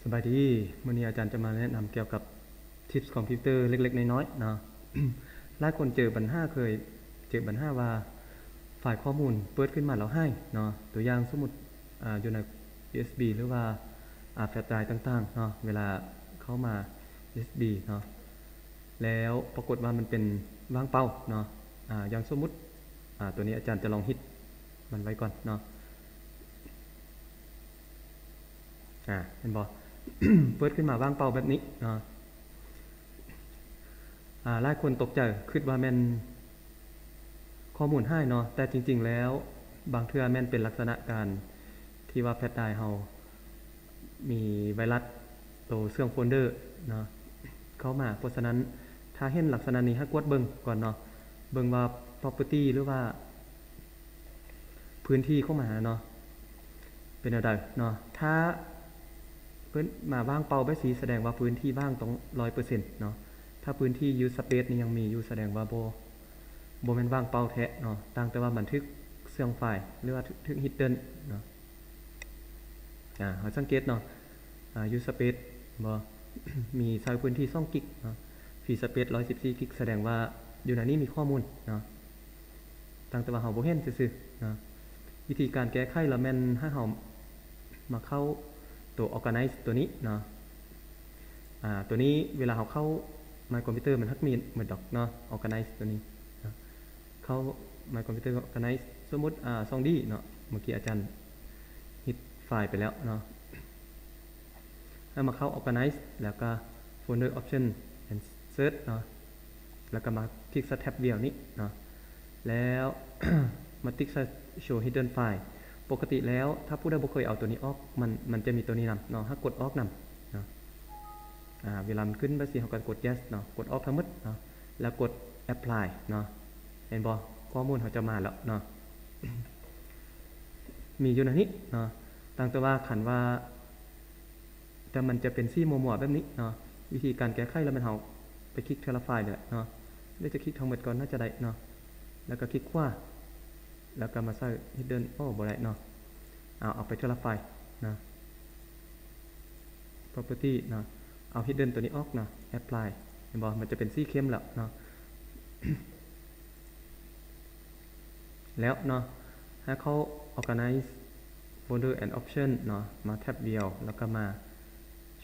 ສະບາຍດີ, ມື້ນີ້ອາຈານຈະມາແນະນຳກ່ຽວກັບທິບຄອມພິວເຕີເລັກໆນ້ອຍໆເນາະ. ຫຼາຍຄົນເຈີບັນຫາ, ເຄີຍເຈີບັນຫາວ່າໄຟລ໌ຂໍ້ມູນເປີດຂຶ້ນມາແລ້ວຫາຍເນາະ. ຕົວຢ່າງສົມມຸດ ອາ ຢູ່ໃນ ຢູເອັສບີ ຫຼືວ່າ ອາ ແຟລດໄດຣຟ໌ຕ່າງໆເນາະ, ເວລາເຂົ້າມາ ຢູເອັສບີ ເນາະ ແລ້ວປາກົດວ່າມັນເປັນວ່າງເປົ່າເນາະ. ອາ ຢ່າງສົມມຸດ ອາ ຕົວນີ້ອາຈານຈະລອງຮິດມັນໄວ້ກ່ອນເນາະ. ອາ ເຫັນບໍ່? ເປີດຂຶ້ນມາວ່າງເປົ່າແບບນີ້ເນາະ. ອາ ຫຼາຍຄົນຕົກໃຈ, ຄິດວ່າແມ່ນຂໍ້ມູນຫາຍເນາະ, ແຕ່ຈິງໆແລ້ວບາງເທື່ອແມ່ນເປັນລັກສະນະການທີ່ວ່າແຟລດໄດຣຟ໌ເຮົາມີໄວຣັສໂຕເຊື່ອງໂຟນເດີເນາະເຂົ້າມາ. ເພາະສະນັ້ນ ຖ້າເຫັນລັກສະນະນີ້ ໃຫ້ກວດເບິ່ງກ່ອນເນາະ, ເບິ່ງວ່າ property ຫຼືວ່າ ພື້ນທີ່ຂອງມັນຫັ້ນເນາະ ເປັນແນວໃດເນາະ. ຖ້າເພິ່ນມາວ່າງເປົ່າແບບຊີ້ ສະແດງວ່າພື້ນທີ່ວ່າງຕ້ອງຮ້ອຍເປີເຊັນເນາະ. ຖ້າພື້ນທີ່ user space ນີ້ຍັງມີຢູ່ ສະແດງວ່າບໍ່ ບໍ່ແມ່ນວ່າງເປົ່າແທ້ເນາະ, ຕ່າງແຕ່ວ່າມັນຖືກເຊື່ອງໄຟລ໌ ຫຼືວ່າຖືກ hidden ເນາະ. ອາ ເຮົາສັງເກດເນາະ ອາ user space ບໍ່ ມີໃຊ້ພື້ນທີ່ສອງກິກເນາະ, free space ຮ້ອຍສິບສີ່ກິກ, ສະແດງວ່າຢູ່ໃນນີ້ມີຂໍ້ມູນເນາະ. ຕ່າງແຕ່ວ່າເຮົາບໍ່ເຫັນຊື່ໆເນາະ. ວິທີການແກ້ໄຂລະແມ່ນໃຫ້ເຮົາມາເຂົ້າໂຕ organize ຕົວນີ້ເນາະ. ອາ ຕົວນີ້ເວລາເຮົາເຂົ້າ My Computer ມັນຮັກມີໝົດດອກເນາະ, organize ຕົວນີ້ເນາະ. ເຂົ້າ My Computer organize ສົມມຸດ ອາ ສອງດີເນາະ, ເມື່ອກີ້ອາຈານ hit ໄຟລ໌ໄປແລ້ວເນາະ. ແລ້ວມາເຂົ້າ organize ແລ້ວກໍ folder option and search ເນາະ, ແລ້ວກໍມາຄລິກໃສ່ tab view ນີ້ເນາະ, ແລ້ວມາຕິກໃສ່ show hidden file. ປົກກະຕິແລ້ວ ຖ້າຜູ້ໃດບໍ່ເຄີຍເອົາຕົວນີ້ອອກ ມັນ ມັນຈະມີຕົວນີ້ນຳເນາະ, ໃຫ້ກົດອອກນຳເນາະ. ອາ ເວລາມັນຂຶ້ນແບບຊີ້ ເຮົາກໍກົດ yes ເນາະ, ກົດອອກທັງໝົດເນາະ, ແລ້ວກົດ apply ເນາະ. ເຫັນບໍ່? ຂໍ້ມູນເຮົາຈະມາແລ້ວເນາະ, ມີຢູ່ໃນນີ້ເນາະ. ຕ່າງແຕ່ວ່າຄັນວ່າ ແຕ່ມັນຈະເປັນສີມົວໆແບບນີ້ເນາະ. ວິທີການແກ້ໄຂລະແມ່ນເຮົາໄປຄລິກເທື່ອລະໄຟລ໌ນີ້ແຫຼະເນາະ, ແລ້ວຈະຄລິກທັງໝົດກ່ອນ ໜ້າຈະໄດ້ເນາະ, ແລ້ວກໍຄລິກຂວາ ແລ້ວກໍມາໃສ່ hidden ໂອ້ ບໍ່ໄດ້ເນາະ. ເອົາ ເອົາໄປເທື່ອລະໄຟລ໌ເນາະ, property ເນາະ, ເອົາ hidden ຕົວນີ້ອອກເນາະ, apply ເຫັນບໍ່? ມັນຈະເປັນສີເຂັ້ມແລ້ວເນາະ. ແລ້ວເນາະ ໃຫ້ເຂົ້າ organize folder and option ເນາະ, ມາ tab view ແລ້ວກໍມາ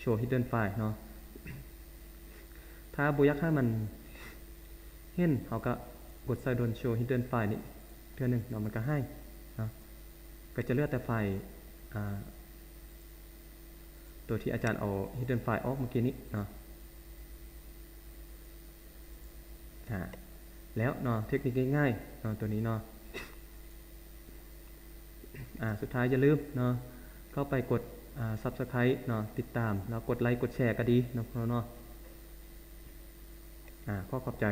show hidden file ເນາະ. ຖ້າບໍ່ຢາກໃຫ້ມັນເຫັນ ເຮົາກໍກົດໃສ່ don't show hidden file ນີ້ເທື່ອໜຶ່ງເນາະ, ມັນກໍຫາຍເນາະ, ກໍຈະເຫຼືອແຕ່ໄຟລ໌ ອາ ໂຕທີ່ອາຈານເອົາ hidden file ອອກເມື່ອກີ້ນີ້ເນາະ. ອາ ແລ້ວເນາະ, ເທັກນິກງ່າຍໆເນາະ ຕົວນີ້ເນາະ. ອາ ສຸດທ້າຍຢ່າລືມເນາະ ເຂົ້າໄປກົດ ອາ subscribe ເນາະ, ຕິດຕາມ ແລ້ວກົດໄລກົດແຊກໍດີເນາະ ພວກເຮົາເນາະ. ອາ ຂໍຂອບໃຈ.